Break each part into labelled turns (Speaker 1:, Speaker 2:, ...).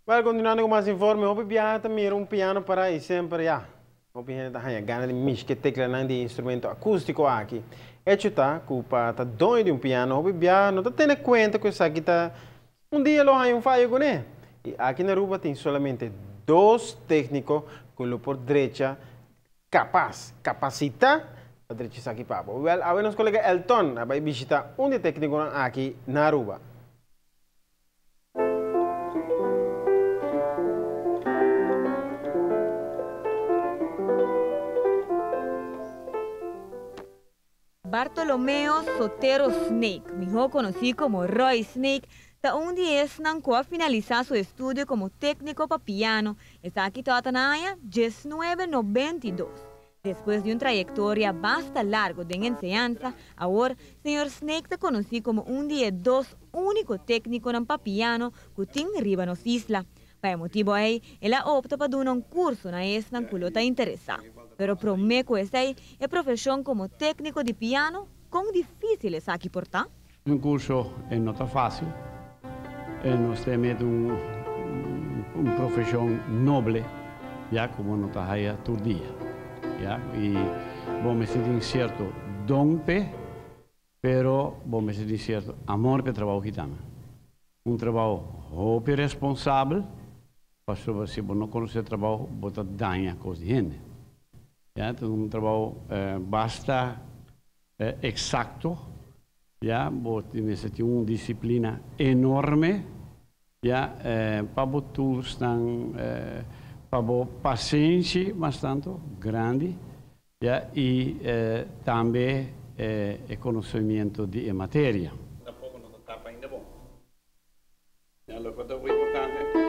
Speaker 1: Well, continuando cu mas informe, hopi biaha ta mira un piano para y semper ya, hopi hende ta haya gana di mishi teclanan di instrumento acustico aki. Hecho ta cu pa ta doño di un piano, hopi biaha no ta tene cuenta cu esaki ta un dia lo haya un fayo cune. Y aki na Aruba tin solamente dos tecnico cu lo por drecha capaz, capacita pa drecha esaki pa bo. Well, awe nos colega Elton a bay bishita un di tecniconan aki na Aruba.
Speaker 2: Bartolomeo Sotero Snake, miho conoci como Roy Snake, ta un di esnan cu a finalisa su estudio como tecnico pa piano, esaki ta na aña 1992. Despues di un trayectoria basta largo den enseñansa, awor señor Snake ta conoci como un di e dos unico tecniconan pa piano cu tin riba nos isla. Pa e motibo ey, el a opta pa duna un curso na esnan cu lo ta interesa. Pero prome cu esey, e profesion como tecnico di piano, con dificil esaki por ta?
Speaker 3: Un curso no ta facil. Nos tin un profesion noble, ya como no ta haya tur dia. Ya, y bo mester tin cierto don pe, pero bo mester tin cierto amor p'e trabou aki tambe. Un trabou hopi responsabel, pasobra si bo no conoce e trabou, bo ta daña cos di hende. Ya, ta un trabou basta exacto, ya, bo mester tin un disciplina enorme, ya, pa bo toolsnan, pa bo pasenshi mas tanto grandi, ya, y tambe e conocimiento di e materia.
Speaker 4: Tampoco no ta tapa ainda bon. Ya, loke ta importante.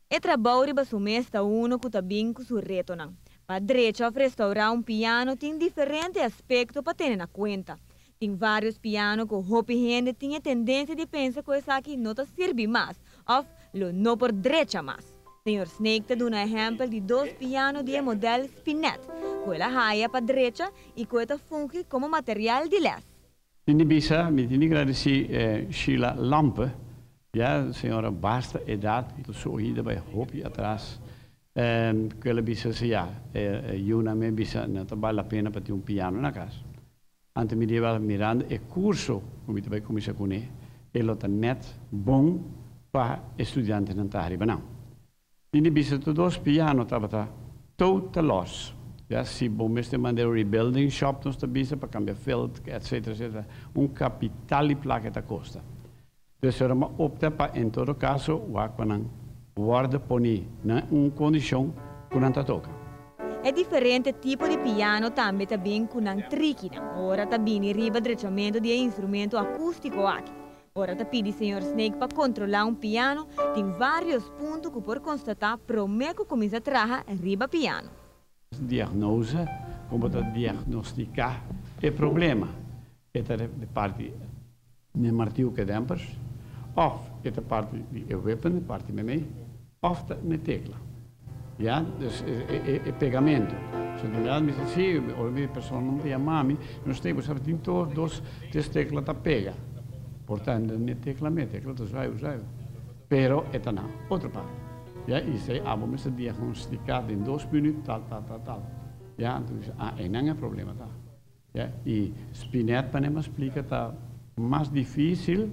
Speaker 2: E trabou riba su mes ta uno cu ta bin cu su retonan. Pa drecha of restaura un piano tin diferente aspecto pa tene na cuenta. Tin varios piano cu hopi hende tin e tendencia di pensa cu esaki no ta sirbi mas of lo no por drecha mas. Señor Snake ta duna ehempel di dos piano di e model Spinet, cu el a haya pa drecha y cu e ta fungi como material di les.
Speaker 3: Tin di bisa, mi tin di gradeci Sheila Lampe, ya señora basta edad, su oído bay hopi atras, cu el a bisa si ya, yuna mi a bisa no ta bal la pena pa tin un piano na cas. Anto mi deba mirando e curso cu mi ta bay cuminsa cune, e lo ta net bon pa e studiantenan ta ariba nan. Tin di bisa tur dos piano tabata total loss. Ya, si bo mester manda e rebuilding shop nos ta bisa pa cambia field etcetera etcetera, un capital di placa e ta costa. Dus ora mi a opta pa en todo caso wak pa nan wordo poni na un condicion cu nan ta toca.
Speaker 2: E diferente tipo di piano tambe ta bin cu nan trikinan ora ta bini riba drechamento di e instrumento acustico aki. Ora ta pidi señor Snake pa controla un piano, tin varios punto cu por constata prome cu cuminsa traha riba piano.
Speaker 3: Diagnose, con bo ta diagnostica e problema? E ta di parti n'e martiu cu e dempers, of e ta parti di e wepen, e parti memey, of ta n'e tecla. Ya, dus e pegamento. So di verdad mi si, si, ora mi persona no ta yama mi, no stay, bo sabi tin tur dos, tres tecla ta pega. Por ta n'e tecla me, tecla ta zuiver, zuiver. Pero e ta na otro parti. Ya, y esey abo mester diagnostica den 2 minuut, tal, tal, tal, tal. Ya, anto mi si, ah, eynan e problema ta. Ya, y spinet pa nem a splica ta mas dificil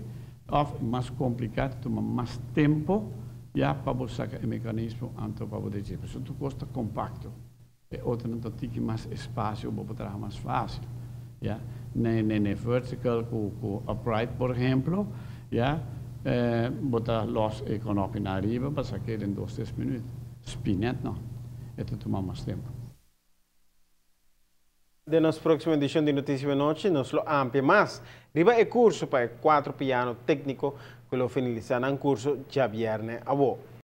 Speaker 3: of mas complica, ta tuma mas tempo, ya, pa bo saca e mecanismo anto pa bo deci. Pasobra tur cos ta compacto. E otronan ta tiki mas espacio, bo por traha mas facil. Ya, ne, ne, ne vertical cu upright, por ehemplo, ya, bo ta los e konopi na ariba pa saca den 2, 3 minuut. Spinet no, e ta tuma mas tempo.
Speaker 1: Den nos proximo edicion di Noticia di Anochi nos lo amplia mas riba e curso pa e 4 piano tecnico cu lo finalisa nan curso djabierne awo.